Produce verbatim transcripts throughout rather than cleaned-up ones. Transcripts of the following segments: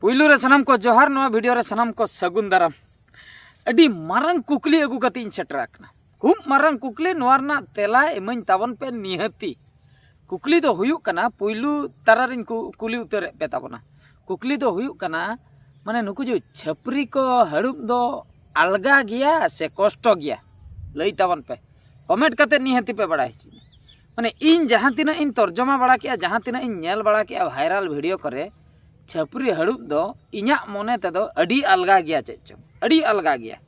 ᱯᱩᱭᱞᱩ ᱨᱮ ᱥᱟᱱᱟᱢ ᱠᱚ ᱡᱚᱦᱟᱨ, ᱱᱚᱣᱟ ᱵᱷᱤᱰᱤᱭᱳ ᱨᱮ ᱥᱟᱱᱟᱢ ᱠᱚ ᱥᱟᱹᱜᱩᱱ ᱫᱟᱨᱟᱢ᱾ ᱟᱹᱰᱤ ᱢᱟᱨᱟᱝ ᱠᱩᱠᱞᱤ ᱟᱹᱜᱩ ᱠᱟᱛᱮ ᱤᱧ ᱥᱮᱴᱮᱨ ᱟᱠᱟᱱᱟ᱾ ᱠᱷᱩᱵ ᱢᱟᱨᱟᱝ ᱠᱩᱠᱞᱤ, ᱱᱚᱣᱟ ᱨᱮᱱᱟᱜ ᱛᱮᱞᱟ ᱮᱢᱟᱹᱧ ᱛᱟᱵᱚᱱ ᱯᱮ ᱱᱤᱦᱟᱹᱛᱤ᱾ ᱠᱩᱠᱞᱤ ᱫᱚ ᱦᱩᱭᱩᱜ ᱠᱟᱱᱟ, ᱯᱩᱭᱞᱩ ᱛᱟᱨᱟ ᱨᱤᱧ ᱠᱩ- ᱠᱩᱞᱤ ᱩᱛᱟᱹᱨᱮᱫ ᱯᱮ ᱛᱟᱵᱚᱱᱟ᱾ ᱠᱩᱠᱞᱤ ᱫᱚ ᱦᱩᱭᱩᱜ ᱠᱟᱱᱟ, ᱢᱟᱱᱮ ᱱᱩᱠᱩ ᱡᱮ ᱪᱷᱟᱹᱯᱨᱤ ᱠᱚ ᱦᱟᱹᱲᱩᱵ ᱫᱚ ᱟᱞᱜᱟ ᱜᱮᱭᱟ ᱥᱮ ᱠᱚᱥᱴᱚ ᱜᱮᱭᱟ? ᱞᱟᱹᱭ ᱛᱟᱵᱚᱱ ᱯᱮ, ᱠᱚᱢᱮᱱᱴ ᱠᱟᱛᱮ ᱱᱤᱦᱟᱹᱛᱤ ᱯᱮ ᱵᱟᱲᱟᱭ ᱦᱚᱪᱚᱧᱟ᱾ ᱢᱟᱱᱮ ᱤᱧ ᱡᱟᱦᱟᱸ ᱛᱤᱱᱟᱹᱜ ᱤᱧ ᱛᱚᱨᱡᱚᱢᱟ ᱵᱟᱲᱟ ᱠᱮᱜᱼᱟ, ᱡᱟᱦᱟᱸ ᱛᱤᱱᱟᱹᱜ ᱤᱧ ᱧᱮᱞ ᱵᱟᱲᱟ ᱠᱮᱜᱼᱟ ᱵᱷᱟᱭᱨᱟᱞ ᱵᱷᱤᱰᱤᱭᱳ ᱠᱚᱨᱮ, ᱪᱷᱟᱹᱯᱨᱤ ᱦᱟᱹᱲᱩᱵ ᱫᱚ ᱤᱧᱟᱹᱜ ᱢᱚᱱᱮ ᱛᱮᱫᱚ ᱟᱹᱰᱤ ᱟᱞᱜᱟ ᱜᱮᱭᱟ᱾ ᱪᱮᱫ ᱪᱚᱝ ᱟᱹᱰᱤ ᱟᱞᱜᱟ ᱜᱮᱭᱟ᱾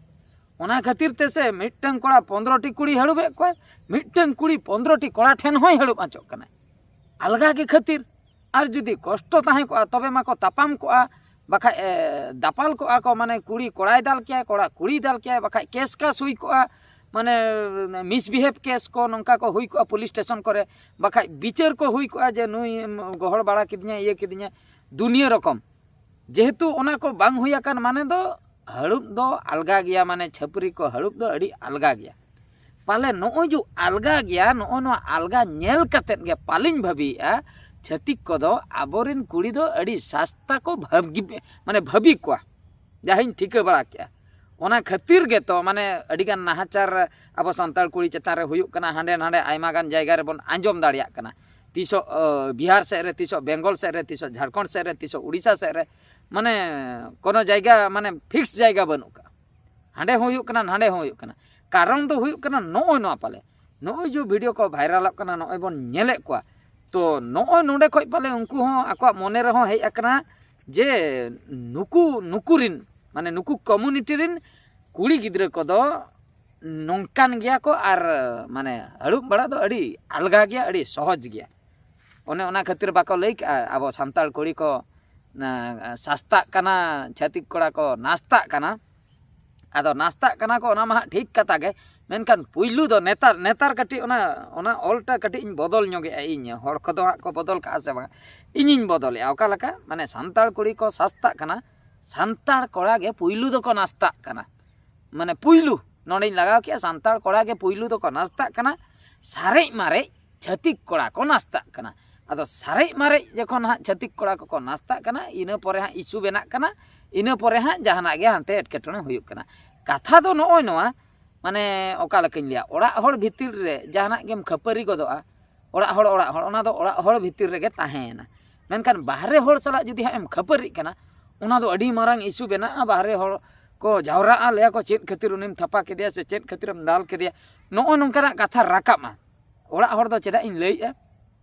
ᱚᱱᱟ ᱠᱷᱟᱹᱛᱤᱨ ᱛᱮ ᱥᱮ ᱢᱤᱫᱴᱟᱝ ᱠᱚᱲᱟ ᱯᱚᱱᱫᱽᱨᱚ ᱴᱤ ᱠᱩᱲᱤ ᱦᱟᱹᱲᱩᱵᱮᱫ ᱠᱚᱣᱟ, ᱢᱤᱫᱴᱟᱝ ᱠᱩᱲᱤ ᱯᱚᱱᱫᱽᱨᱚ ᱴᱤ ᱠᱚᱲᱟ ᱴᱷᱮᱱ ᱦᱚᱸᱭ ᱦᱟᱹᱲᱩᱵ ᱟᱸᱪᱚᱜ ᱠᱟᱱᱟᱭ᱾ ᱟᱞᱜᱟ ᱜᱮ ᱠᱷᱟᱹᱛᱤᱨ᱾ ᱟᱨ ᱡᱩᱫᱤ ᱠᱚᱥᱴᱚ ᱛᱟᱦᱮᱸ ᱠᱚᱜᱼᱟ, ᱛᱚᱵᱮ ᱢᱟᱠᱚ ᱛᱟᱯᱟᱢ ᱠᱚᱜᱼᱟ, ᱵᱟᱠᱷᱟᱡ ᱮ, ᱫᱟᱯᱟᱞ ᱠᱚᱜᱼᱟ ᱠᱚ, ᱢᱟᱱᱮ ᱠᱩᱲᱤ ᱠᱚᱲᱟᱭ ᱫᱟᱞ ᱠᱮᱭᱟᱭ, ᱠᱚᱲᱟ ᱠᱩᱲᱤᱭ ᱫᱟᱞ ᱠᱮᱭᱟᱭ, ᱵᱟᱠᱷᱟᱡ ᱠᱮᱥ ᱠᱟᱥ ᱦᱩᱭ ᱠᱚᱜᱼᱟ, ᱢᱟᱱᱮ ᱢᱤᱥᱵᱤᱦᱮᱵᱽ ᱠᱮᱥ ᱠᱚ ᱱᱚᱝᱠᱟ ᱠᱚ ᱦᱩᱭ ᱠᱚᱜᱼᱟ ᱯᱩᱞᱤᱥ ᱥᱴᱮᱥᱚᱱ ᱠᱚᱨᱮ, ᱵᱟᱠᱷᱟᱡ ᱵᱤᱪᱟᱹᱨ ᱠᱚ ᱦᱩᱭ ᱠᱚᱜᱼᱟ ᱡᱮ ᱱᱩᱭ ᱮᱢ ᱜᱚᱦᱚᱲ ᱵᱟᱲᱟ ᱠᱤᱫᱤᱧᱟ, ᱤᱭᱟᱹ ᱠᱤᱫᱤᱧᱟ, ᱫᱩᱱᱤᱭᱟᱹ ᱨᱚᱠᱚᱢ᱾ ᱡᱮᱦᱮᱛᱩ ᱚᱱᱟ ᱠᱚ ᱵᱟᱝ ᱦᱩᱭ ᱟᱠᱟᱱ ᱢᱟᱱᱮ ᱫᱚ ᱦᱟᱹᱲᱩᱵ ᱫᱚ ᱟᱞᱜᱟ ᱜᱮᱭᱟ, ᱢᱟᱱᱮ ᱪᱷᱟᱹᱯᱨᱤ ᱠᱚ ᱦᱟᱹᱲᱩᱵ ᱫᱚ ᱟᱹᱰᱤ ᱟᱞᱜᱟ ᱜᱮᱭᱟ᱾ ᱯᱟᱞᱮ ᱱᱚᱜᱼᱚᱭ ᱡᱮ ᱟᱞᱜᱟ ᱜᱮᱭᱟ, ᱱᱚᱜᱼᱚ ᱱᱚᱣᱟ ᱟᱞᱜᱟ ᱧᱮᱞ ᱠᱟᱛᱮᱫ ᱜᱮ ᱯᱟᱞᱮᱧ ᱵᱷᱟᱹᱵᱤᱭᱮᱫᱼᱟ, ᱪᱷᱟᱹᱛᱤᱠ ᱠᱚᱫᱚ ᱟᱵᱚᱨᱮᱱ ᱠᱩᱲᱤ ᱫᱚ ᱟᱹᱰᱤ ᱥᱟᱥᱛᱟ ᱠᱚ ᱵᱷᱟᱹᱵᱤ, ᱢᱟᱱᱮ ᱵᱷᱟᱹᱵᱤ ᱠᱚᱣᱟ, ᱡᱟᱦᱟᱸᱧ ᱴᱷᱤᱠᱟᱹ ᱵᱟᱲᱟ ᱠᱮᱜᱼᱟ᱾ ᱚᱱᱟ ᱠᱷᱟᱹᱛᱤᱨ ᱜᱮᱛᱚ ᱢᱟᱱᱮ ᱟᱹᱰᱤᱜᱟᱱ ᱱᱟᱦᱟᱪᱟᱨ ᱟᱵᱚ ᱥᱟᱱᱛᱟᱲ ᱠᱩᱲᱤ ᱪᱮᱛᱟᱱ ᱨᱮ ᱦᱩᱭᱩᱜ ᱠᱟᱱᱟ, ᱦᱟᱸᱰᱮ ᱱᱟᱸᱰᱮ ᱟᱭᱢᱟ ᱜᱟᱱ ᱡᱟᱭᱜᱟ ᱨᱮᱵᱚᱱ ᱟᱸᱡᱚᱢ ᱫᱟᱲᱮᱭᱟᱜ ᱠᱟᱱᱟ᱾ ᱛᱤᱥᱚᱜ ᱚ, ᱵᱤᱦᱟᱨ ᱥᱮᱫ ᱨᱮ, ᱛᱤᱥᱚᱜ ᱵᱮᱝᱜᱚᱞ ᱥᱮᱫ ᱨᱮ, ᱛᱤᱥᱚᱜ ᱡᱷᱟᱲᱠᱷᱚᱸᱰ ᱥᱮᱫ ᱨᱮ, ᱛᱤᱥᱚᱜ ᱩᱲᱤᱥᱥᱟ ᱥᱮᱫ ᱨᱮ, ᱢᱟᱱᱮ ᱠᱳᱱᱳ ᱡᱟᱭᱜᱟ, ᱢᱟᱱᱮ ᱯᱷᱤᱠᱥ ᱡᱟᱭᱜᱟ ᱵᱟᱹᱱᱩᱜ ᱠᱟᱜᱼᱟ᱾ ᱦᱟᱸᱰᱮ ᱦᱚᱸ ᱦᱩᱭᱩᱜ ᱠᱟᱱᱟ, ᱱᱟᱸᱰᱮ ᱦᱚᱸ ᱦᱩᱭᱩᱜ ᱠᱟᱱᱟ᱾ ᱠᱟᱨᱚᱱ ᱫᱚ ᱦᱩᱭᱩᱜ ᱠᱟᱱᱟ ᱱᱚᱜᱼᱚᱭ ᱱᱚᱣᱟ ᱯᱟᱞᱮ, ᱱᱚᱜᱼᱚᱭ ᱡᱮ ᱵᱷᱤᱰᱤᱭᱳ ᱠᱚ ᱵᱷᱟᱭᱨᱟᱞᱚᱜ ᱠᱟᱱᱟ, ᱱᱚᱜᱼᱚᱭ ᱵᱚᱱ ᱧᱮᱞᱮᱫ ᱠᱚᱣᱟ, ᱛᱚ ᱱᱚᱜᱼᱚᱭ ᱱᱚᱰᱮ ᱠᱷᱚᱡ ᱯᱟᱞᱮ ᱩᱱᱠᱩ ᱦᱚᱸ ᱟᱠᱚᱣᱟᱜ ᱢᱚᱱᱮ ᱨᱮᱦᱚᱸ ᱦᱮᱡ ᱟᱠᱟᱱᱟ ᱡᱮ ᱱᱩᱠᱩ, ᱱᱩᱠᱩ ᱨᱤᱱ, ᱢᱟᱱᱮ ᱱᱩᱠᱩ ᱠᱚᱢᱩᱱᱤᱴᱤ ᱨᱤᱱ ᱠᱩᱲᱤ ᱜᱤᱫᱽᱨᱟᱹ ᱠᱚᱫᱚ ᱱᱚᱝᱠᱟᱱ ᱜᱮᱭᱟ ᱠᱚ ᱟᱨ ᱢᱟᱱᱮ ᱦᱟᱹᱲᱩᱵ ᱵᱟᱲᱟ ᱫᱚ ᱟᱹᱰᱤ ᱟᱞᱜᱟ ᱜᱮᱭᱟ, ᱟᱹᱰᱤ ᱥᱚᱦᱚᱡᱽ ᱜᱮᱭᱟ᱾ ᱚᱱᱮ ᱚᱱᱟ ᱠᱷᱟᱹᱛᱤᱨ ᱵᱟᱠᱚ ᱞᱟᱹᱭ ᱠᱟᱜᱼᱟ ᱟᱵᱚ ᱥᱟᱱᱛᱟᱲ ᱠᱩᱲᱤ ᱠᱚ, ᱟ, ᱥᱟᱥᱛᱟᱜ ᱠᱟᱱᱟ, ᱪᱷᱟᱹᱛᱤᱠ ᱠᱚᱲᱟ ᱠᱚ ᱱᱟᱥᱛᱟᱜ ᱠᱟᱱᱟ᱾ ᱟᱫᱚ ᱱᱟᱥᱛᱟᱜ ᱠᱟᱱᱟ ᱠᱚ, ᱚᱱᱟ ᱢᱟ ᱦᱟᱸᱜ ᱴᱷᱤᱠ ᱠᱟᱛᱷᱟ ᱜᱮ, ᱢᱮᱱᱠᱷᱟᱱ ᱯᱩᱭᱞᱩ ᱫᱚ ᱱᱮᱛᱟᱨ, ᱱᱮᱛᱟᱨ ᱠᱟᱹᱴᱤᱡ ᱚᱱᱟ, ᱚᱱᱟ ᱚᱞᱴᱟ ᱠᱟᱹᱴᱤᱡ ᱤᱧ ᱵᱚᱫᱚᱞ ᱧᱚᱜᱮᱜᱼᱟ ᱤᱧ᱾ ᱦᱚᱲ ᱠᱚᱫᱚ ᱦᱟᱸᱜ ᱠᱚ ᱵᱚᱫᱚᱞ ᱠᱟᱜᱼᱟ ᱥᱮ ᱵᱟᱝᱟ, ᱤᱧᱤᱧ ᱵᱚᱫᱚᱞᱮᱜᱼᱟ᱾ ᱚᱠᱟ ᱞᱮᱠᱟ? ᱢᱟᱱᱮ ᱥᱟᱱᱛᱟᱲ ᱠᱩᱲᱤ ᱠᱚ ᱥᱟᱥᱛᱟᱜ ᱠᱟᱱᱟ, ᱥᱟᱱᱛᱟᱲ ᱠᱚᱲᱟ ᱜᱮ ᱯᱩᱭᱞᱩ ᱫᱚᱠᱚ ᱱᱟᱥᱛᱟᱜ ᱠᱟᱱᱟ᱾ ᱢᱟᱱᱮ ᱯᱩᱭᱞᱩ, ᱱᱚᱰᱮᱧ ᱞᱟᱜᱟᱣ ᱠᱮᱜᱼᱟ, ᱥᱟᱱᱛᱟᱲ ᱠᱚᱲᱟ ᱜᱮ ᱯᱩᱭᱞᱩ ᱫᱚᱠᱚ ᱱᱟᱥᱛᱟᱜ ᱠᱟᱱᱟ᱾ ᱥᱟᱨᱮᱡ ᱢᱟᱨᱮᱡ ᱪᱷᱟᱹᱛᱤᱠ ᱠᱚᱲᱟ ᱠᱚ ᱱᱟᱥᱛᱟᱜ ᱠᱟᱱᱟ᱾ ᱟᱫᱚ ᱥᱟᱨᱮᱡ ᱢᱟᱨᱮᱡ ᱡᱚᱠᱷᱚᱱ ᱦᱟᱸᱜ ᱪᱷᱟᱹᱛᱤᱠ ᱠᱚᱲᱟ ᱠᱚᱠᱚ ᱱᱟᱥᱛᱟᱜ ᱠᱟᱱᱟ, ᱤᱱᱟᱹ ᱯᱚᱨᱮ ᱦᱟᱸᱜ ᱤᱥᱩ ᱵᱮᱱᱟᱜ ᱠᱟᱱᱟ, ᱤᱱᱟᱹ ᱯᱚᱨᱮ ᱦᱟᱸᱜ ᱡᱟᱦᱟᱱᱟᱜ ᱜᱮ ᱦᱟᱱᱛᱮ ᱮᱴᱠᱮᱴᱚᱬᱮ ᱦᱩᱭᱩᱜ ᱠᱟᱱᱟ᱾ ᱠᱟᱛᱷᱟ ᱫᱚ ᱱᱚᱜᱼᱚᱭ ᱱᱚᱣᱟ, ᱢᱟᱱᱮ ᱚᱠᱟ ᱞᱮᱠᱟᱧ ᱞᱟᱹᱭᱟ, ᱚᱲᱟᱜ ᱦᱚᱲ ᱵᱷᱤᱛᱤᱨ ᱨᱮ ᱡᱟᱦᱟᱱᱟᱜ ᱜᱮᱢ ᱠᱷᱟᱹᱯᱟᱹᱨᱤ ᱜᱚᱫᱚᱜᱼᱟ, ᱚᱲᱟᱜ ᱦᱚᱲ ᱚᱲᱟᱜ ᱦᱚᱲ, ᱚᱱᱟ ᱫᱚ ᱚᱲᱟᱜ ᱦᱚᱲ ᱵᱷᱤᱛᱤᱨ ᱨᱮᱜᱮ ᱛᱟᱦᱮᱸᱭᱮᱱᱟ᱾ ᱢᱮᱱᱠᱷᱟᱱ ᱵᱟᱦᱨᱮ ᱦᱚᱲ ᱥᱟᱞᱟᱜ ᱡᱩᱫᱤ ᱦᱟᱸᱜ ᱮᱢ ᱠᱷᱟᱹᱯᱟᱹᱨᱤᱜ ᱠᱟᱱᱟ, ᱚᱱᱟ ᱫᱚ ᱟᱹᱰᱤ ᱢᱟᱨᱟᱝ ᱤᱥᱩ ᱵᱮᱱᱟᱜᱼᱟ᱾ ᱵᱟᱦᱨᱮ ᱦᱚᱲ ᱠᱚ ᱡᱟᱣᱨᱟᱜᱼᱟ, ᱞᱟᱹᱭᱟ ᱠᱚ, "ᱪᱮᱫ ᱠᱷᱟᱹᱛᱤᱨ ᱩᱱᱤᱢ ᱛᱷᱟᱯᱟ ᱠᱮᱫᱮᱭᱟ ᱥᱮ ᱪᱮᱫ ᱠᱷᱟᱹᱛᱤᱨᱮᱢ ᱫᱟᱞ ᱠᱮᱫᱮᱭᱟ?" ᱱᱚᱜᱼᱚᱭ ᱱᱚᱝᱠᱟᱱᱟᱜ ᱠᱟᱛᱷᱟ ᱨᱟᱠᱟᱵᱼᱟ᱾ ᱚᱲᱟᱜ ᱦᱚᱲ ᱫᱚ ᱪᱮᱫᱟᱜ ᱤᱧ ᱞᱟᱹᱭᱮᱜᱼᱟ?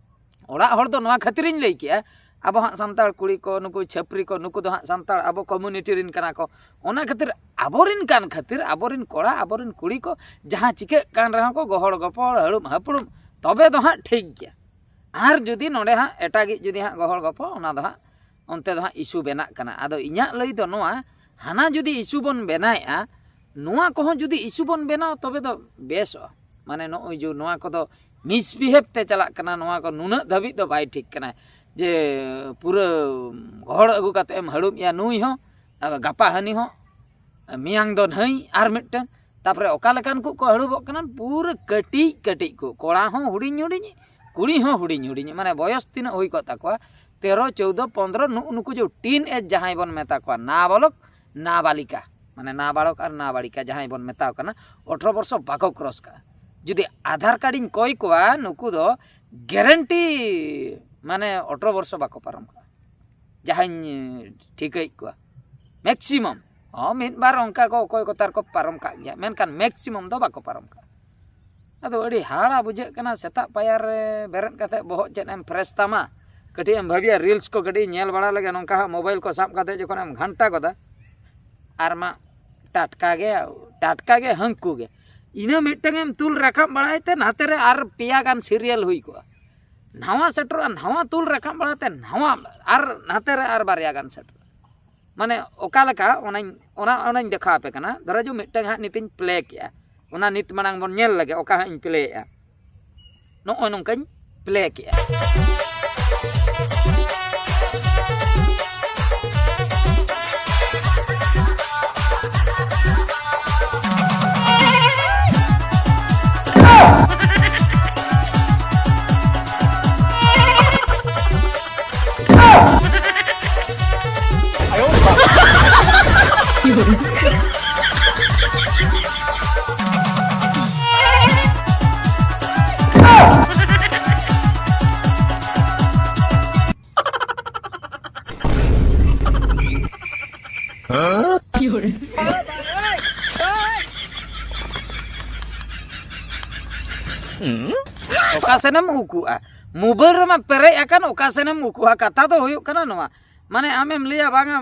ᱚᱲᱟᱜ ᱦᱚᱲ ᱫᱚ ᱱᱚᱣᱟ ᱠᱷᱟᱹᱛᱤᱨᱤᱧ ᱞᱟᱹᱭ ᱠᱮᱜᱼᱟ, ᱟᱵᱚ ᱦᱟᱸᱜ ᱥᱟᱱᱛᱟᱲ ᱠᱩᱲᱤ ᱠᱚ, ᱱᱩᱠᱩ ᱪᱷᱟᱹᱯᱨᱤ ᱠᱚ, ᱱᱩᱠᱩ ᱫᱚ ᱦᱟᱸᱜ ᱥᱟᱱᱛᱟᱲ, ᱟᱵᱚ ᱠᱚᱢᱭᱩᱱᱤᱴᱤ ᱨᱮᱱ ᱠᱟᱱᱟ ᱠᱚ᱾ ᱚᱱᱟ ᱠᱷᱟᱹᱛᱤᱨ ᱟᱵᱚᱨᱮᱱ ᱠᱟᱱ ᱠᱷᱟᱹᱛᱤᱨ, ᱟᱵᱚᱨᱮᱱ ᱠᱚᱲᱟ, ᱟᱵᱚᱨᱮᱱ ᱠᱩᱲᱤ ᱠᱚ ᱡᱟᱦᱟᱸ ᱪᱤᱠᱟᱹᱜ ᱠᱟᱱ ᱨᱮᱦᱚᱸ ᱠᱚ ᱜᱚᱦᱚᱲ ᱜᱚᱯᱚᱲ, ᱦᱟᱹᱲᱩᱢ ᱦᱟᱹᱯᱲᱩᱢ, ᱛᱚᱵᱮ ᱫᱚ ᱦᱟᱸᱜ ᱴᱷᱤᱠ ᱜᱮᱭᱟ᱾ ᱟᱨ ᱡᱩᱫᱤ ᱱᱚᱰᱮ ᱦᱟᱸᱜ ᱮᱴᱟᱜᱤᱡ ᱡᱩᱫᱤ ᱦᱟᱸᱜ ᱜᱚᱦᱚᱲ ᱜᱚᱯᱚᱲ, ᱚᱱᱟ ᱫᱚ ᱦᱟᱸᱜ ᱚᱱᱛᱮ ᱫᱚ ᱦᱟᱸᱜ ᱤᱥᱩ ᱵᱮᱱᱟᱜ ᱠᱟᱱᱟ᱾ ᱟᱫᱚ ᱤᱧᱟᱹᱜ ᱞᱟᱹᱭ ᱫᱚ ᱱᱚᱣᱟ, ᱦᱟᱱᱟ ᱡᱩᱫᱤ ᱤᱥᱩ ᱵᱚᱱ ᱵᱮᱱᱟᱣᱮᱫᱼᱟ, ᱱᱚᱣᱟ ᱠᱚᱦᱚᱸ ᱡᱩᱫᱤ ᱤᱥᱩ ᱵᱚᱱ ᱵᱮᱱᱟᱣᱟ, ᱛᱚᱵᱮ ᱫᱚ ᱵᱮᱥᱚᱜᱼᱟ᱾ ᱢᱟᱱᱮ ᱱᱚᱜᱼᱚᱭ ᱡᱮ ᱱᱚᱣᱟ ᱠᱚᱫᱚ ᱢᱤᱥᱵᱤᱦᱮᱵᱽ ᱛᱮ ᱪᱟᱞᱟᱜ ᱠᱟᱱᱟ, ᱱᱚᱣᱟ ᱠᱚ ᱱᱩᱱᱟᱹᱜ ᱫᱷᱟᱹᱵᱤᱡ ᱫᱚ ᱵᱟᱭ ᱴᱷᱤᱠ ᱠᱟᱱᱟ ᱡᱮ ᱯᱩᱨᱟᱹ ᱦᱚᱲ ᱟᱹᱜᱩ ᱠᱟᱛᱮ ᱮᱢ ᱦᱟᱹᱲᱩᱵ ᱮᱭᱟ ᱱᱩᱭ ᱦᱚᱸ, ᱟᱨ ᱜᱟᱯᱟ ᱦᱟᱹᱱᱤ ᱦᱚᱸ, ᱢᱮᱭᱟᱝ ᱫᱚ ᱱᱟᱹᱭ ᱟᱨ ᱢᱤᱫᱴᱟᱝ᱾ ᱛᱟᱯᱚᱨᱮ ᱚᱠᱟ ᱞᱮᱠᱟᱱ ᱠᱚ ᱠᱚ ᱦᱟᱹᱲᱩᱵᱚᱜ ᱠᱟᱱᱟ, ᱯᱩᱨᱟᱹ ᱠᱟᱹᱴᱤᱡ ᱠᱟᱹᱴᱤᱡ ᱠᱚ, ᱠᱚᱲᱟ ᱦᱚᱸ ᱦᱩᱰᱤᱧ ᱦᱩᱰᱤᱧ, ᱠᱩᱲᱤ ᱦᱚᱸ ᱦᱩᱰᱤᱧ ᱦᱩᱰᱤᱧ, ᱢᱟᱱᱮ ᱵᱚᱭᱚᱥ ᱛᱤᱱᱟᱹᱜ ᱦᱩᱭ ᱠᱚᱜ ᱛᱟᱠᱚᱣᱟ, ᱛᱮᱨᱚ, ᱪᱳᱣᱫᱚ, ᱯᱚᱱᱫᱽᱨᱚ, ᱱᱩᱜᱼᱩ ᱱᱩᱠᱩ ᱡᱮ ᱴᱤᱱ ᱮᱡᱽ ᱡᱟᱦᱟᱸᱭ ᱵᱚᱱ ᱢᱮᱛᱟ ᱠᱚᱣᱟ, ᱱᱟᱵᱟᱞᱚᱠ, ᱱᱟᱵᱟᱞᱤᱠᱟ, ᱢᱟᱱᱮ ᱱᱟᱵᱟᱞᱚᱠ ᱟᱨ ᱱᱟᱵᱟᱞᱤᱠᱟ ᱡᱟᱦᱟᱸᱭ ᱵᱚᱱ ᱢᱮᱛᱟᱣ ᱠᱟᱱᱟ, ᱟᱴᱷᱨᱚ ᱵᱚᱨᱥᱚ ᱵᱟᱠᱚ ᱠᱨᱚᱥ ᱠᱟᱜᱼᱟ᱾ ᱡᱩᱫᱤ ᱟᱫᱷᱟᱨ ᱠᱟᱨᱰ ᱤᱧ ᱠᱚᱭ ᱠᱚᱣᱟ, ᱱᱩᱠᱩ ᱫᱚ ᱜᱮᱨᱮᱱᱴᱤ, ᱢᱟᱱᱮ ᱟᱴᱷᱨᱚ ᱵᱚᱨᱥᱚ ᱵᱟᱠᱚ ᱯᱟᱨᱚᱢ ᱠᱟᱜᱼᱟ, ᱡᱟᱦᱟᱸᱧ ᱴᱷᱤᱠᱟᱹᱭᱮᱫ ᱠᱚᱣᱟ᱾ ᱢᱮᱠᱥᱤᱢᱟᱢ, ᱦᱚᱸ, ᱢᱤᱫ ᱵᱟᱨ ᱚᱱᱠᱟ ᱠᱚ ᱚᱠᱚᱭ ᱠᱚ ᱛᱟᱨ ᱠᱚ ᱯᱟᱨᱚᱢ ᱠᱟᱜ ᱜᱮᱭᱟ, ᱢᱮᱱᱠᱷᱟᱱ ᱢᱮᱠᱥᱤᱢᱟᱢ ᱫᱚ ᱵᱟᱠᱚ ᱯᱟᱨᱚᱢ ᱠᱟᱜᱼᱟ᱾ ᱟᱫᱚ ᱟᱹᱰᱤ ᱦᱟᱦᱟᱲᱟ ᱵᱩᱡᱷᱟᱹᱜ ᱠᱟᱱᱟ, ᱥᱮᱛᱟᱜ ᱯᱟᱭᱟᱨ ᱨᱮ ᱵᱮᱨᱮᱫ ᱠᱟᱛᱮ ᱵᱚᱦᱚᱜ ᱪᱮᱫ ᱮᱢ ᱯᱷᱨᱮᱥ ᱛᱟᱢᱟ, ᱠᱟᱹᱴᱤᱡ ᱮᱢ ᱵᱷᱟᱹᱵᱤᱭᱟ, ᱨᱤᱞᱥ ᱠᱚ ᱠᱟᱹᱴᱤᱡ ᱧᱮᱞ ᱵᱟᱲᱟ ᱞᱮᱜᱮ, ᱱᱚᱝᱠᱟ ᱦᱟᱸᱜ ᱢᱳᱵᱟᱭᱤᱞ ᱠᱚ ᱥᱟᱵ ᱠᱟᱛᱮ ᱡᱚᱠᱷᱚᱱ ᱮᱢ ᱜᱷᱟᱱᱴᱟ ᱜᱚᱫᱟ, ᱟᱨ ᱢᱟ ᱴᱟᱴᱠᱟ ᱜᱮ, ᱴᱟᱴᱠᱟ ᱜᱮ ᱦᱟᱹᱱᱠᱩ ᱜᱮ᱾ ᱤᱱᱟᱹ ᱢᱤᱫᱴᱟᱝ ᱮᱢ ᱛᱩᱞ ᱨᱟᱠᱟᱵ ᱵᱟᱲᱟᱭ ᱛᱮ ᱱᱟᱛᱮ ᱨᱮ ᱟᱨ ᱯᱮᱭᱟ ᱜᱟᱱ ᱥᱤᱨᱤᱭᱟᱞ ᱦᱩᱭ ᱠᱚᱜᱼᱟ, ᱱᱟᱣᱟ ᱥᱮᱴᱮᱨᱚᱜᱼᱟ, ᱱᱟᱣᱟ ᱛᱩᱞ ᱨᱟᱠᱟᱵ ᱵᱟᱲᱟᱭ ᱛᱮ ᱱᱟᱣᱟ ᱟᱨ ᱱᱟᱛᱮ ᱨᱮ ᱟᱨ ᱵᱟᱨᱭᱟ ᱜᱟᱱ ᱥᱮᱴᱮᱨᱚᱜᱼᱟ᱾ ᱢᱟᱱᱮ ᱚᱠᱟ ᱞᱮᱠᱟ, ᱚᱱᱟᱧ, ᱚᱱᱟ, ᱚᱱᱟᱧ ᱫᱮᱠᱷᱟᱣ ᱟᱯᱮ ᱠᱟᱱᱟ᱾ ᱫᱷᱚᱨᱚ ᱡᱚ ᱢᱤᱫᱴᱟᱝ ᱦᱟᱸᱜ ᱱᱤᱛᱤᱧ ᱯᱞᱮ ᱠᱮᱜᱼᱟ, ᱚᱱᱟ ᱱᱤᱛ ᱢᱟᱲᱟᱝ ᱵᱚᱱ ᱧᱮᱞ ᱞᱮᱜᱮ ᱚᱠᱟ ᱦᱟᱸᱜ ᱤᱧ ᱯᱞᱮᱭᱮᱜᱼᱟ᱾ ᱱᱚᱜᱼᱚᱭ ᱱᱚᱝᱠᱟᱧ ᱯᱞᱮ ᱠᱮᱜᱼᱟ᱾ ᱚᱠᱟ ᱥᱮᱱᱮᱢ ᱩᱠᱩᱜᱼᱟ? ᱢᱳᱵᱟᱭᱤᱞ ᱨᱮᱢᱟ ᱯᱮᱨᱮᱡ ᱟᱠᱟᱱ, ᱚᱠᱟ ᱥᱮᱱᱮᱢ ᱩᱠᱩᱜᱼᱟ? ᱠᱟᱛᱷᱟ ᱫᱚ ᱦᱩᱭᱩᱜ ᱠᱟᱱᱟ ᱱᱚᱣᱟ, ᱢᱟᱱᱮ ᱟᱢᱮᱢ ᱞᱟᱹᱭᱟ, "ᱵᱟᱝᱟ,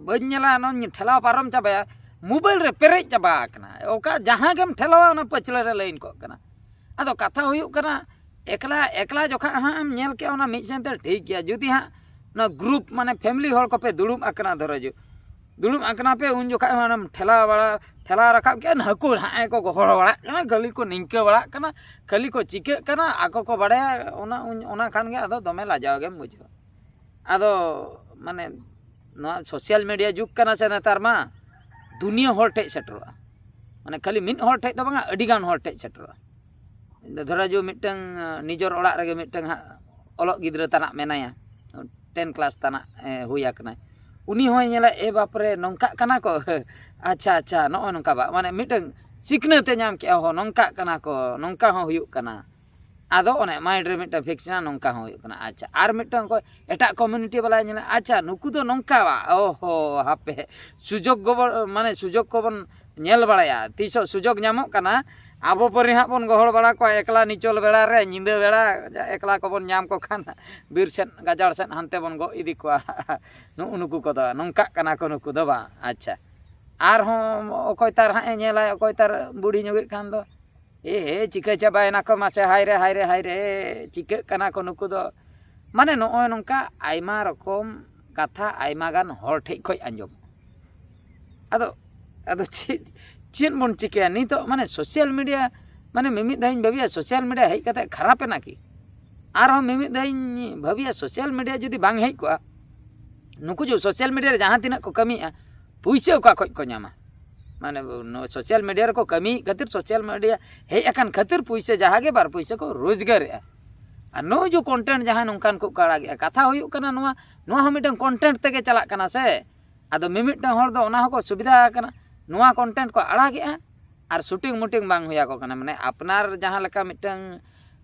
ᱵᱟᱹᱧ ᱧᱮᱞᱟ, ᱱᱚᱣᱟᱧ ᱴᱷᱮᱞᱟᱣ ᱯᱟᱨᱚᱢ ᱪᱟᱵᱟᱭᱟ", ᱢᱳᱵᱟᱭᱤᱞ ᱨᱮ ᱯᱮᱨᱮᱡ ᱪᱟᱵᱟ ᱟᱠᱟᱱᱟ᱾ ᱚᱠᱟ ᱡᱟᱦᱟᱸ ᱜᱮᱢ ᱴᱷᱮᱞᱟᱣᱟ, ᱚᱱᱟ ᱯᱟᱹᱪᱷᱞᱟᱹ ᱨᱮ ᱞᱟᱹᱭᱤᱱ ᱠᱚᱜ ᱠᱟᱱᱟ᱾ ᱟᱫᱚ ᱠᱟᱛᱷᱟ ᱦᱩᱭᱩᱜ ᱠᱟᱱᱟ, ᱮᱠᱞᱟ, ᱮᱠᱞᱟ ᱡᱚᱠᱷᱟ ᱦᱟᱸᱜ ᱮᱢ ᱧᱮᱞ ᱠᱮᱜᱼᱟ, ᱚᱱᱟ ᱢᱤᱫ ᱥᱮᱱ ᱛᱮ ᱴᱷᱤᱠ ᱜᱮᱭᱟ᱾ ᱡᱩᱫᱤ ᱦᱟᱸᱜ ᱱᱚᱣᱟ ᱜᱨᱩᱯ, ᱢᱟᱱᱮ ᱯᱷᱮᱢᱤᱞᱤ ᱦᱚᱲ ᱠᱚᱯᱮ ᱫᱩᱲᱩᱵ ᱟᱠᱟᱱᱟ, ᱫᱷᱚᱨᱚ ᱡᱩ-, ᱫᱩᱲᱩᱵ ᱟᱠᱟᱱᱟ ᱯᱮ, ᱩᱱ ᱡᱚᱠᱷᱟᱡ ᱦᱚᱸ ᱚᱱᱟᱢ ᱴᱷᱮᱞᱟᱣ ᱵᱟᱲᱟ, ᱴᱷᱮᱞᱟᱣ ᱨᱟᱠᱟᱵ ᱠᱮᱜᱼᱟ, ᱱᱟᱹᱠᱩ ᱦᱟᱸᱜ ᱠᱚ ᱜᱚᱦᱚᱲ ᱵᱟᱲᱟᱜ ᱠᱟᱱᱟ, ᱠᱷᱟᱹᱞᱤ ᱠᱚ ᱱᱤᱝᱠᱟᱹ ᱵᱟᱲᱟᱜ ᱠᱟᱱᱟ, ᱠᱷᱟᱹᱞᱤ ᱠᱚ ᱪᱤᱠᱟᱹᱜ ᱠᱟᱱᱟ, ᱟᱠᱚ ᱠᱚ ᱵᱟᱲᱟᱭᱟ᱾ ᱚᱱᱟ, ᱩᱱ-, ᱚᱱᱟ ᱠᱷᱟᱱ ᱜᱮ ᱟᱫᱚ ᱫᱚᱢᱮ ᱞᱟᱡᱟᱣ ᱜᱮᱢ ᱵᱩᱡᱷᱟᱹᱣᱟ᱾ ᱟᱫᱚ, ᱢᱟᱱᱮ, ᱱᱚᱣᱟ ᱥᱳᱥᱟᱞ ᱢᱤᱰᱤᱭᱟ ᱡᱩᱜᱽ ᱠᱟᱱᱟ ᱥᱮ ᱱᱮᱛᱟᱨ ᱢᱟ, ᱫᱩᱱᱤᱭᱟᱹ ᱦᱚᱲ ᱴᱷᱮᱡ ᱥᱮᱴᱮᱨᱚᱜᱼᱟ᱾ ᱢᱟᱱᱮ, ᱠᱷᱟᱹᱞᱤ ᱢᱤᱫ ᱦᱚᱲ ᱴᱷᱮᱡ ᱫᱚ ᱵᱟᱝᱟ, ᱟᱹᱰᱤ ᱜᱟᱱ ᱦᱚᱲ ᱴᱷᱮᱡ ᱥᱮᱴᱮᱨᱚᱜᱼᱟ᱾ ᱫᱷᱚᱨᱟ ᱡᱩ ᱢᱤᱫᱴᱟᱝ, ᱟᱸ, ᱱᱤᱡᱚᱨ ᱚᱲᱟᱜ ᱨᱮᱜᱮ ᱢᱤᱫᱴᱟᱝ ᱦᱟᱸᱜ ᱚᱞᱚᱜ ᱜᱤᱫᱽᱨᱟᱹ ᱛᱟᱱᱟᱜ ᱢᱮᱱᱟᱭᱟ, ᱴᱮᱱ ᱠᱞᱟᱥ ᱛᱟᱱᱟᱜ, ᱮ, ᱦᱩᱭ ᱟᱠᱟᱱᱟᱭ᱾ ᱩᱱᱤ ᱦᱚᱸᱭ ᱧᱮᱞᱟ, "ᱮ ᱵᱟᱯ ᱨᱮ, ᱱᱚᱝᱠᱟᱜ ᱠᱟᱱᱟ ᱠᱚ?" ᱟᱪᱪᱷᱟ, ᱟᱪᱪᱷᱟ, ᱱᱚᱜᱼᱚ ᱱᱚᱝᱠᱟ ᱵᱟ-, ᱢᱟᱱᱮ, ᱢᱤᱫᱴᱟᱝ ᱥᱤᱠᱷᱱᱟᱹᱛ ᱮ ᱧᱟᱢ ᱠᱮᱜᱼᱟ, "ᱦᱚᱸ, ᱱᱚᱝᱠᱟᱜ ᱠᱟᱱᱟ ᱠᱚ, ᱱᱚᱝᱠᱟ ᱦᱚᱸ ᱦᱩᱭᱩᱜ ᱠᱟᱱᱟ᱾" ᱟᱫᱚ ᱚᱱᱮ ᱢᱟᱭᱤᱱᱰ ᱨᱮ ᱢᱤᱫᱴᱟᱝ ᱯᱷᱤᱠᱥ ᱮᱱᱟ, ᱱᱚᱝᱠᱟ ᱦᱚᱸ ᱦᱩᱭᱩᱜ ᱠᱟᱱᱟ᱾ ᱟᱪᱪᱷᱟ, ᱟᱨ ᱢᱤᱫᱴᱟᱝ ᱚᱠᱚᱭ ᱮᱴᱟᱜ ᱠᱚᱢᱤᱭᱩᱱᱤᱴᱤ ᱵᱟᱞᱟᱭ ᱧᱮᱞᱟ, "ᱟᱪᱪᱷᱟ, ᱱᱩᱠᱩ ᱫᱚ ᱱᱚᱝᱠᱟ ᱵᱟ, ᱚ ᱦᱚ, ᱦᱟᱯᱮ, ᱥᱩᱡᱳᱜᱽ ᱠᱚᱵᱚᱱ, ᱢᱟᱱᱮ, ᱥᱩᱡᱳᱜᱽ ᱠᱚᱵᱚᱱ ᱧᱮᱞ ᱵᱟᱲᱟᱭᱟ, ᱛᱤᱥᱚᱜ ᱥᱩᱡᱳᱜᱽ ᱧᱟᱢᱚᱜ ᱠᱟᱱᱟ, ᱟᱵᱚ ᱯᱟᱹᱨᱤ ᱦᱟᱸᱜ ᱵᱚᱱ ᱜᱚᱦᱚᱲ ᱵᱟᱲᱟ ᱠᱚᱣᱟ ᱮᱠᱞᱟ ᱧᱤᱪᱚᱞ ᱵᱮᱲᱟ ᱨᱮ, ᱧᱤᱫᱟᱹ ᱵᱮᱲᱟ ᱮᱠᱞᱟ ᱠᱚᱵᱚᱱ ᱧᱟᱢ ᱠᱚ ᱠᱷᱟᱱ, ᱵᱤᱨ ᱥᱮᱫ, ᱜᱟᱡᱟᱲ ᱥᱮᱫ ᱦᱟᱱᱛᱮ ᱵᱚᱱ ᱜᱚᱜ ᱤᱫᱤ ᱠᱚᱣᱟ᱾" ᱱᱩᱜᱼᱩ ᱱᱩᱠᱩ ᱠᱚᱫᱚ ᱱᱚᱝᱠᱟᱜ ᱠᱟᱱᱟ ᱠᱚ ᱱᱩᱠᱩ ᱫᱚ, ᱵᱟᱝ? ᱟᱪᱪᱷᱟ, ᱟᱨᱦᱚᱸ ᱚᱠᱚᱭ ᱛᱟᱨ ᱦᱟᱸᱜ ᱮ ᱧᱮᱞᱟᱭ, ᱚᱠᱚᱭ ᱛᱟᱨ ᱵᱩᱲᱦᱤ ᱧᱚᱜᱮᱫ ᱠᱷᱟᱱ ᱫᱚ, "ᱮ ᱦᱮ, ᱪᱤᱠᱟᱹ ᱪᱟᱵᱟᱭᱮᱱᱟ ᱠᱚ ᱢᱟᱥᱮ, ᱦᱟᱭ ᱨᱮ, ᱦᱟᱭ ᱨᱮ, ᱦᱟᱭ ᱨᱮ, ᱪᱤᱠᱟᱹᱜ ᱠᱟᱱᱟ ᱠᱚ ᱱᱩᱠᱩ ᱫᱚ?" ᱢᱟᱱᱮ, ᱱᱚᱜᱼᱚᱭ ᱱᱚᱝᱠᱟ ᱟᱭᱢᱟ ᱨᱚᱠᱚᱢ ᱠᱟᱛᱷᱟ ᱟᱭᱢᱟ ᱜᱟᱱ ᱦᱚᱲ ᱴᱷᱮᱡ ᱠᱷᱚᱡ ᱟᱸᱡᱚᱢᱚᱜᱼᱟ᱾ ᱟᱫᱚ, ᱟᱫᱚ ᱪᱮᱫ, ᱪᱮᱫ ᱵᱚᱱ ᱪᱤᱠᱟᱹᱭᱟ ᱱᱤᱛᱚᱜ? ᱢᱟᱱᱮ, ᱥᱳᱥᱟᱞ ᱢᱤᱰᱤᱭᱟ, ᱢᱟᱱᱮ, ᱢᱤᱢᱤᱫ ᱫᱷᱟᱣ ᱤᱧ ᱵᱷᱟᱹᱵᱤᱭᱟ, ᱥᱳᱥᱟᱞ ᱢᱤᱰᱤᱭᱟ ᱦᱮᱡ ᱠᱟᱛᱮ ᱠᱷᱟᱨᱟᱯ ᱮᱱᱟ ᱠᱤ? ᱟᱨᱦᱚᱸ ᱢᱤᱢᱤᱫ ᱫᱷᱟᱣ ᱤᱧ ᱵᱷᱟᱹᱵᱤᱭᱟ, ᱥᱳᱥᱟᱞ ᱢᱤᱰᱤᱭᱟ ᱡᱩᱫᱤ ᱵᱟᱝ ᱦᱮᱡ ᱠᱚᱜᱼᱟ, ᱱᱩᱠᱩ ᱡᱮ ᱥᱳᱥᱟᱞ ᱢᱤᱰᱤᱭᱟ ᱨᱮ ᱡᱟᱦᱟᱸ ᱛᱤᱱᱟᱹᱜ ᱠᱚ ᱠᱟᱹᱢᱤᱭᱮᱫᱼᱟ, ᱯᱩᱭᱥᱟᱹ ᱚᱠᱟ ᱠᱷᱚᱡ ᱠᱚ ᱧᱟᱢᱟ? ᱢᱟᱱᱮ, ᱱᱚᱣᱟ ᱥᱳᱥᱟᱞ ᱢᱤᱰᱤᱭᱟ ᱨᱮᱠᱚ ᱠᱟᱹᱢᱤᱭᱮᱫ ᱠᱷᱟᱹᱛᱤᱨ, ᱥᱳᱥᱟᱞ ᱢᱤᱰᱤᱭᱟ ᱦᱮᱡ ᱟᱠᱟᱱ ᱠᱷᱟᱹᱛᱤᱨ ᱯᱩᱭᱥᱟᱹ, ᱡᱟᱦᱟᱸ ᱜᱮ ᱵᱟᱨ ᱯᱩᱭᱥᱟᱹ ᱠᱚ ᱨᱳᱡᱽᱜᱟᱨᱮᱜᱼᱟ᱾ ᱟᱨ ᱱᱚᱜᱼᱚᱭ ᱡᱮ ᱠᱚᱱᱴᱮᱱᱴ ᱡᱟᱦᱟᱸᱭ ᱱᱚᱝᱠᱟᱱ ᱠᱚ ᱟᱲᱟᱜᱮᱜᱼᱟ, ᱠᱟᱛᱷᱟ ᱦᱩᱭᱩᱜ ᱠᱟᱱᱟ ᱱᱚᱣᱟ, ᱱᱚᱣᱟ ᱦᱚᱸ ᱢᱤᱫᱴᱟᱝ ᱠᱚᱱᱴᱮᱱᱴ ᱛᱮᱜᱮ ᱪᱟᱞᱟᱜ ᱠᱟᱱᱟ ᱥᱮ᱾ ᱟᱫᱚ ᱢᱤᱢᱤᱫᱴᱟᱝ ᱦᱚᱲ ᱫᱚ ᱚᱱᱟ ᱦᱚᱸᱠᱚ ᱥᱩᱵᱤᱫᱷᱟ ᱟᱠᱟᱱᱟ, ᱱᱚᱣᱟ ᱠᱚᱱᱴᱮᱱᱴ ᱠᱚ ᱟᱲᱟᱜᱮᱜᱼᱟ ᱟᱨ ᱥᱩᱴᱤᱝ ᱢᱩᱴᱤᱝ ᱵᱟᱝ ᱦᱩᱭ ᱟᱠᱚ ᱠᱟᱱᱟ᱾ ᱢᱟᱱᱮ ᱟᱯᱱᱟᱨ ᱡᱟᱦᱟᱸ ᱞᱮᱠᱟ ᱢᱤᱫᱴᱟᱝ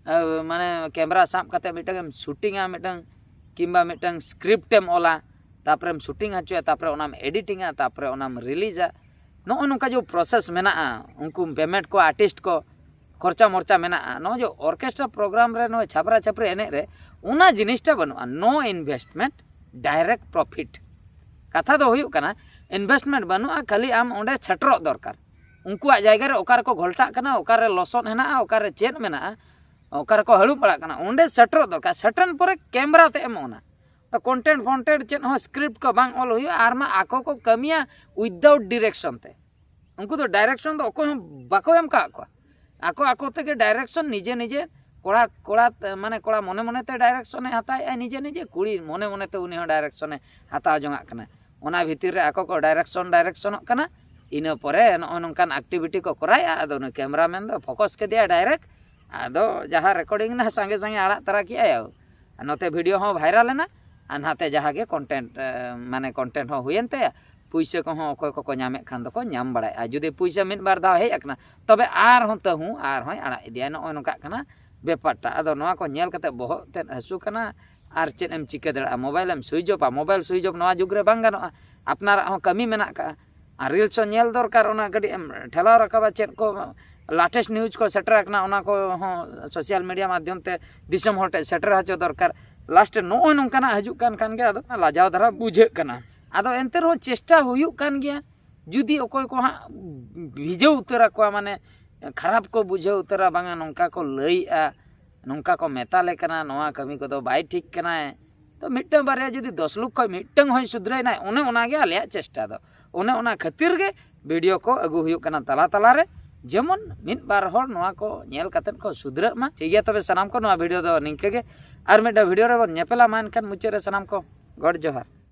ᱢᱟᱱᱮ ᱠᱮᱢᱮᱨᱟ ᱥᱟᱵ ᱠᱟᱛᱮ ᱢᱤᱫᱴᱟᱝ ᱮᱢ ᱥᱩᱴᱤᱝᱟ, ᱢᱤᱫᱴᱟᱝ ᱠᱤᱝᱵᱟ ᱢᱤᱫᱴᱟᱝ ᱥᱠᱨᱤᱯᱴ ᱮᱢ ᱚᱞᱟ, ᱛᱟᱨᱯᱚᱨᱮᱢ ᱥᱩᱴᱤᱝ ᱦᱚᱪᱚᱭᱟ, ᱛᱟᱨᱯᱚᱨᱮ ᱚᱱᱟᱢ ᱮᱰᱤᱴᱤᱝᱟ, ᱛᱟᱨᱯᱚᱨᱮ ᱚᱱᱟᱢ ᱨᱤᱞᱤᱡᱟ᱾ ᱱᱚᱜᱼᱚ ᱱᱚᱝᱠᱟ ᱡᱮ ᱯᱨᱚᱥᱮᱥ ᱢᱮᱱᱟᱜᱼᱟ, ᱩᱱᱠᱩ ᱯᱮᱢᱮᱱᱴ ᱠᱚ, ᱟᱨᱴᱤᱥᱴ ᱠᱚ, ᱠᱷᱚᱨᱪᱟ ᱢᱚᱨᱪᱟ ᱢᱮᱱᱟᱜᱼᱟ᱾ ᱱᱚᱜᱼᱚᱭ ᱡᱮ ᱚᱨᱠᱮᱥᱴᱨᱟ ᱯᱨᱳᱜᱨᱟᱢ ᱨᱮ ᱱᱚᱜᱼᱚᱭ ᱪᱷᱟᱯᱨᱟ ᱪᱷᱟᱯᱨᱤ ᱮᱱᱮᱡ ᱨᱮ ᱚᱱᱟ ᱡᱤᱱᱤᱥᱴᱟ ᱵᱟᱹᱱᱩᱜᱼᱟ, no investment, direct profit᱾ ᱠᱟᱛᱷᱟ ᱫᱚ ᱦᱩᱭᱩᱜ ᱠᱟᱱᱟ, ᱤᱱᱵᱷᱮᱥᱴᱢᱮᱱᱴ ᱵᱟᱹᱱᱩᱜᱼᱟ, ᱠᱷᱟᱹᱞᱤ ᱟᱢ ᱚᱸᱰᱮ ᱥᱮᱴᱮᱨᱚᱜ ᱫᱚᱨᱠᱟᱨ᱾ ᱩᱱᱠᱩᱣᱟᱜ ᱡᱟᱭᱜᱟ ᱨᱮ ᱚᱠᱟ ᱨᱮᱠᱚ ᱜᱷᱚᱞᱴᱟᱜ ᱠᱟᱱᱟ, ᱚᱠᱟᱨᱮ ᱞᱚᱥᱚᱫ ᱦᱮᱱᱟᱜᱼᱟ, ᱚᱠᱟᱨᱮ ᱪᱮᱫ ᱢᱮᱱᱟᱜᱼᱟ, ᱚᱠᱟ ᱨᱮᱠᱚ ᱦᱟᱹᱲᱩᱵ ᱵᱟᱲᱟᱜ ᱠᱟᱱᱟ, ᱚᱸᱰᱮ ᱥᱮᱴᱮᱨᱚᱜ ᱫᱚᱨᱠᱟᱨ᱾ ᱥᱮᱴᱮᱨ ᱯᱚᱨᱮ ᱠᱮᱢᱮᱨᱟ ᱛᱮ ᱮᱢ ᱚᱱᱟ᱾ ᱠᱚᱱᱴᱮᱱᱴ ᱯᱷᱚᱱᱴᱮᱱᱴ ᱪᱮᱫ ᱦᱚᱸ ᱥᱠᱨᱤᱯᱴ ᱠᱚ ᱵᱟᱝ ᱚᱞ ᱦᱩᱭᱩᱜᱼᱟ, ᱟᱨ ᱢᱟ ᱟᱠᱚ ᱠᱚ ᱠᱟᱹᱢᱤᱭᱟ ᱩᱭᱤᱫᱟᱣᱩᱴ ᱰᱤᱨᱮᱠᱥᱚᱱ ᱛᱮ᱾ ᱩᱱᱠᱩ ᱫᱚ ᱰᱟᱭᱨᱮᱠᱥᱚᱱ ᱫᱚ ᱚᱠᱚᱭ ᱦᱚᱸ ᱵᱟᱠᱚ ᱮᱢ ᱠᱟᱜ ᱠᱚᱣᱟ᱾ ᱟᱠᱚ ᱟᱠᱚ ᱛᱮᱜᱮ ᱰᱟᱭᱨᱮᱠᱥᱚᱱ ᱱᱤᱡᱮ ᱱᱤᱡᱮ, ᱠᱚᱲᱟ ᱠᱚᱲᱟ ᱛᱮ-, ᱢᱟᱱᱮ ᱠᱚᱲᱟ ᱢᱚᱱᱮ ᱢᱚᱱᱮᱛᱮ ᱰᱟᱭᱨᱮᱠᱥᱚᱱᱮ ᱦᱟᱛᱟᱣᱮᱫᱼᱟ ᱱᱤᱡᱮ ᱱᱤᱡᱮ, ᱠᱩᱲᱤ ᱢᱚᱱᱮ ᱢᱚᱱᱮᱛᱮ ᱩᱱᱤ ᱦᱚᱸ ᱰᱟᱭᱨᱮᱠᱥᱚᱱᱮ ᱦᱟᱛᱟᱣ ᱡᱚᱝᱟᱜ ᱠᱟᱱᱟ᱾ ᱚᱱᱟ ᱵᱷᱤᱛᱤᱨ ᱨᱮ ᱟᱠᱚ ᱠᱚ ᱰᱟᱭᱨᱮᱠᱥᱚᱱ ᱰᱟᱭᱨᱮᱠᱥᱚᱱᱚᱜ ᱠᱟᱱᱟ᱾ ᱤᱱᱟᱹ ᱯᱚᱨᱮ ᱱᱚᱜᱼᱚ ᱱᱚᱝᱠᱟᱱ ᱮᱠᱴᱤᱵᱷᱤᱴᱤ ᱠᱚ ᱠᱚᱨᱟᱣᱮᱫᱼᱟ᱾ ᱟᱫᱚ ᱩᱱᱤ ᱠᱮᱢᱮᱨᱟᱢᱮᱱ ᱫᱚ ᱯᱷᱳᱠᱟᱥ ᱠᱮᱫᱮᱭᱟ ᱰᱟᱭᱨᱮᱠᱴ, ᱟᱫᱚ ᱡᱟᱦᱟᱸ ᱨᱮᱠᱚᱨᱰᱤᱝ ᱱᱟ ᱥᱟᱸᱜᱮ ᱥᱟᱸᱜᱮ ᱟᱲᱟᱜ ᱛᱟᱨᱟ ᱠᱮᱜᱼᱟᱭ᱾ ᱟᱨ ᱱᱚᱛᱮ ᱵᱷᱤᱰᱤᱭᱳ ᱦᱚᱸ ᱵᱷᱟᱭᱨᱟᱞ ᱮᱱᱟ, ᱟᱨ ᱱᱟᱛᱮ ᱡᱟᱦᱟᱸ ᱜᱮ ᱠᱚᱱᱴᱮᱱᱴ, ᱮ, ᱢᱟᱱᱮ ᱠᱚᱱᱴᱮᱱᱴ ᱦᱚᱸ ᱦᱩᱭᱮᱱ ᱛᱟᱭᱟ, ᱯᱩᱭᱥᱟᱹ ᱠᱚᱦᱚᱸ ᱚᱠᱚᱭ ᱠᱚᱠᱚ ᱧᱟᱢᱮᱫ ᱠᱷᱟᱱ ᱫᱚᱠᱚ ᱧᱟᱢ ᱵᱟᱲᱟᱭᱮᱫᱼᱟ᱾ ᱡᱩᱫᱤ ᱯᱩᱭᱥᱟᱹ ᱢᱤᱫ ᱵᱟᱨ ᱫᱷᱟᱣ ᱦᱮᱡ ᱟᱠᱟᱱᱟ, ᱛᱚᱵᱮ ᱟᱨᱦᱚᱸ ᱛᱟᱹᱦᱩ ᱟᱨᱦᱚᱸᱭ ᱟᱲᱟᱜ ᱤᱫᱤᱭᱟ᱾ ᱱᱚᱜᱼᱚᱭ ᱱᱚᱝᱠᱟᱜ ᱠᱟᱱᱟ ᱵᱮᱯᱟᱨᱴᱟ᱾ ᱟᱫᱚ ᱱᱚᱣᱟ ᱠᱚ ᱧᱮᱞ ᱠᱟᱛᱮ ᱵᱚᱦᱚᱜ ᱛᱮᱫ ᱦᱟᱹᱥᱩ ᱠᱟᱱᱟ᱾ ᱟᱨ ᱪᱮᱫ ᱮᱢ ᱪᱤᱠᱟᱹ ᱫᱟᱲᱮᱭᱟᱜᱼᱟ? ᱢᱳᱵᱟᱭᱤᱞ ᱮᱢ ᱥᱩᱭᱤᱪ ᱚᱯᱟ, ᱢᱳᱵᱟᱭᱤᱞ ᱥᱩᱭᱤᱪ ᱚᱯ ᱱᱚᱣᱟ ᱡᱩᱜᱽ ᱨᱮ ᱵᱟᱝ ᱜᱟᱱᱚᱜᱼᱟ᱾ ᱟᱯᱱᱟᱨᱟᱜ ᱦᱚᱸ ᱠᱟᱹᱢᱤ ᱢᱮᱱᱟᱜ ᱠᱟᱜᱼᱟ᱾ ᱟᱨ ᱨᱤᱞᱥ ᱦᱚᱸ ᱧᱮᱞ ᱫᱚᱨᱠᱟᱨ, ᱚᱱᱟ ᱠᱟᱹᱴᱤᱡ ᱮᱢ ᱴᱷᱮᱞᱟᱣ ᱨᱟᱠᱟᱵᱟ, ᱪᱮᱫ ᱠᱚ ᱞᱟᱴᱮᱥᱴ ᱱᱤᱭᱩᱡᱽ ᱠᱚ ᱥᱮᱴᱮᱨ ᱟᱠᱟᱱᱟ, ᱚᱱᱟ ᱠᱚᱦᱚᱸ ᱥᱳᱥᱟᱞ ᱢᱤᱰᱤᱭᱟ ᱢᱟᱫᱽᱫᱷᱚᱢ ᱛᱮ ᱫᱤᱥᱚᱢ ᱦᱚᱲ ᱴᱷᱮᱱ ᱥᱮᱴᱮᱨ ᱦᱚᱪᱚ ᱫᱚᱨᱠᱟᱨ᱾ ᱞᱟᱥᱴ ᱨᱮ ᱱᱚᱜᱼᱚᱭ ᱱᱚᱝᱠᱟᱱᱟᱜ ᱦᱤᱡᱩᱜ ᱠᱟᱱ ᱠᱷᱟᱱ ᱜᱮ ᱟᱫᱚ ᱞᱟᱡᱟᱣ ᱫᱷᱟᱨᱟ ᱵᱩᱡᱷᱟᱹᱜ ᱠᱟᱱᱟ᱾ ᱟᱫᱚ ᱮᱱᱛᱮ ᱨᱮᱦᱚᱸ ᱪᱮᱥᱴᱟ ᱦᱩᱭᱩᱜ ᱠᱟᱱ ᱜᱮᱭᱟ, ᱡᱩᱫᱤ ᱚᱠᱚᱭ ᱠᱚ ᱦᱟᱸᱜ ᱵᱷᱤᱡᱟᱹᱣ ᱩᱛᱟᱹᱨ ᱟᱠᱚᱣᱟ, ᱢᱟᱱᱮ ᱠᱷᱟᱨᱟᱯ ᱠᱚ ᱵᱩᱡᱷᱟᱹᱣ ᱩᱛᱟᱹᱨᱟ, ᱵᱟᱝᱟ ᱱᱚᱝᱠᱟ ᱠᱚ ᱞᱟᱹᱭᱮᱜᱼᱟ, ᱱᱚᱝᱠᱟ ᱠᱚ ᱢᱮᱛᱟ ᱞᱮ ᱠᱟᱱᱟ, ᱱᱚᱣᱟ ᱠᱟᱹᱢᱤ ᱠᱚᱫᱚ ᱵᱟᱭ ᱴᱷᱤᱠ ᱠᱟᱱᱟᱭ᱾ ᱛᱚ ᱢᱤᱫᱴᱟᱝ ᱵᱟᱨᱭᱟ ᱡᱩᱫᱤ ᱫᱚᱥ ᱞᱳᱠ ᱠᱷᱚᱱ ᱢᱤᱫᱴᱟᱝ ᱦᱚᱸᱭ ᱥᱩᱫᱷᱨᱟᱹᱭᱱᱟᱭ, ᱚᱱᱮ ᱚᱱᱟᱜᱮ ᱟᱞᱮᱭᱟᱜ ᱪᱮᱥᱴᱟ ᱫᱚ᱾ ᱚᱱᱮ ᱚᱱᱟ ᱠᱷᱟᱹᱛᱤᱨ ᱜᱮ ᱵᱷᱤᱰᱤᱭᱳ ᱠᱚ ᱟᱹᱜᱩ ᱦᱩᱭᱩᱜ ᱠᱟᱱᱟ ᱛᱟᱞᱟ ᱛᱟᱞᱟᱨᱮ, ᱡᱮᱢᱚᱱ ᱢᱤᱫ ᱵᱟᱨ ᱦᱚᱲ ᱱᱚᱣᱟ ᱠᱚ ᱧᱮᱞ ᱠᱟᱛᱮᱫ ᱠᱚ ᱥᱩᱫᱷᱨᱟᱹᱜ ᱢᱟ᱾ ᱴᱷᱤᱠ ᱜᱮᱭᱟ, ᱛᱚᱵᱮ ᱥᱟᱱᱟᱢ ᱠᱚ ᱱᱚᱣᱟ ᱵᱷᱤᱰᱤᱭᱳ ᱫᱚ ᱱᱤᱝᱠᱟᱹ ᱜᱮ᱾ ᱟᱨ ᱢᱤᱫᱴᱟᱝ ᱵᱷᱤᱰᱤᱭᱳ ᱨᱮᱵᱚᱱ ᱧᱮᱯᱮᱞᱟ᱾ ᱢᱟ ᱮᱱᱠᱷᱟᱱ ᱢᱩᱪᱟᱹᱫ ᱨᱮ ᱥᱟᱱᱟᱢ ᱠᱚ ᱜᱚᱰ ᱡᱚᱦᱟᱨ᱾